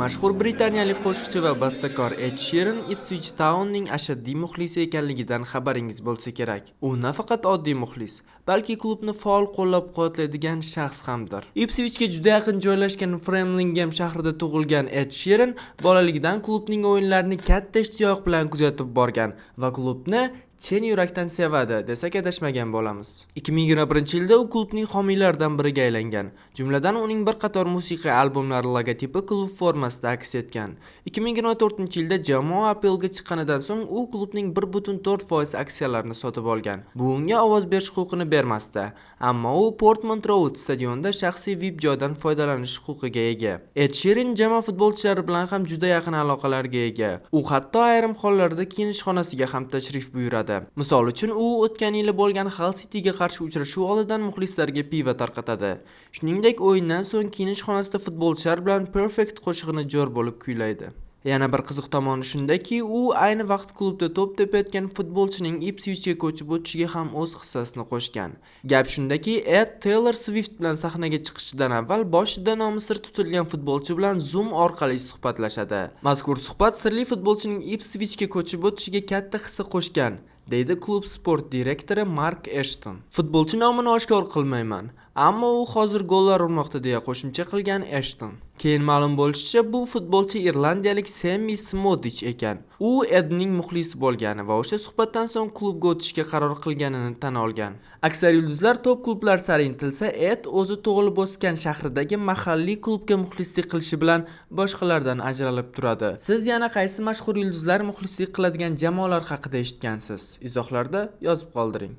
Mashhur britaniyalik qo'shiqchi va bastakor Ed Sheeran Ipswich Townning ashaddiy muxlisi ekanligidan xabaringiz bo'lsa kerak. U nafaqat oddiy muxlis, balki klubni faol qo'llab-quvvatlaydigan shaxs hamdir. Ipswichga juda yaqin joylashgan Framlingham shahrida tug'ilgan Ed Sheeran bolaligidan klubning o'yinlarini katta ishtiyoq bilan kuzatib borgan va klubni chin yurakdan sevadi desak, adashmagan bo'lamiz. 2021-yilda u klubning homiylaridan biriga aylangan. Jumladan, uning bir qator musiqiy albomlari logotipi klub formasida aks etgan. 2024-yilda jamoa APLga chiqqanidan so'ng u klubning 1,4% aksiyalarini sotib olgan. Bu unga ovoz berish huquqini bermasdi, ammo u Portman Road stadionida shaxsiy VIP joydan foydalanish huquqiga ega. Ed Sheeran jamoa futbolchilari bilan ham juda yaqin aloqalarga ega. U hatto ayrim hollarda kiyinish xonasiga ham tashrif buyuradi. Misol uchun, u o'tgan yili bo'lgan Hull Cityga qarshi uchrashuv oldidan muxlislarga pivo tarqatadi. Shuningdek, o'yindan so'ng kiyinish xonasida futbolchilar bilan "Perfect" qo'shig'ini jo'r bo'lib kuylaydi. Yana bir qiziq tomoni shundaki, u ayni vaqt klubda to'p tepayotgan futbolchining Ipswichga ko'chib o'tishiga ham o'z hissasini qo'shgan. Gap shundaki, Ed Taylor Swift bilan sahnaga chiqishidan avval boshida nomi sir tutilgan futbolchi bilan Zoom orqali suhbatlashadi. Mazkur suhbat sirli futbolchining Ipswichga ko'chib o'tishiga katta hissa qo'shgan, deydi klub sport direktori Mark Eshton. "Futbolchi nomini oshkor qilmayman, ammo u hozir gollar urmoqda", deya qo'shimcha qilgan Eshton. Keyin ma'lum bo'lishicha, bu futbolchi irlandiyalik Semmi Smodich ekan. U Edning muxlisi bo'lgani va o'sha suhbatdan so'ng klubga o'tishga qaror qilganini tan olgan. Aksar yulduzlar top klublar sari intilsa, Ed o'zi tug'ilib o'sgan shahridagi mahalliy klubga muxlislik qilishi bilan boshqalardan ajralib turadi. Siz yana qaysi mashhur yulduzlar muxlislik qiladigan jamoalar haqida eshitgansiz? Izohlarda yozib qoldiring.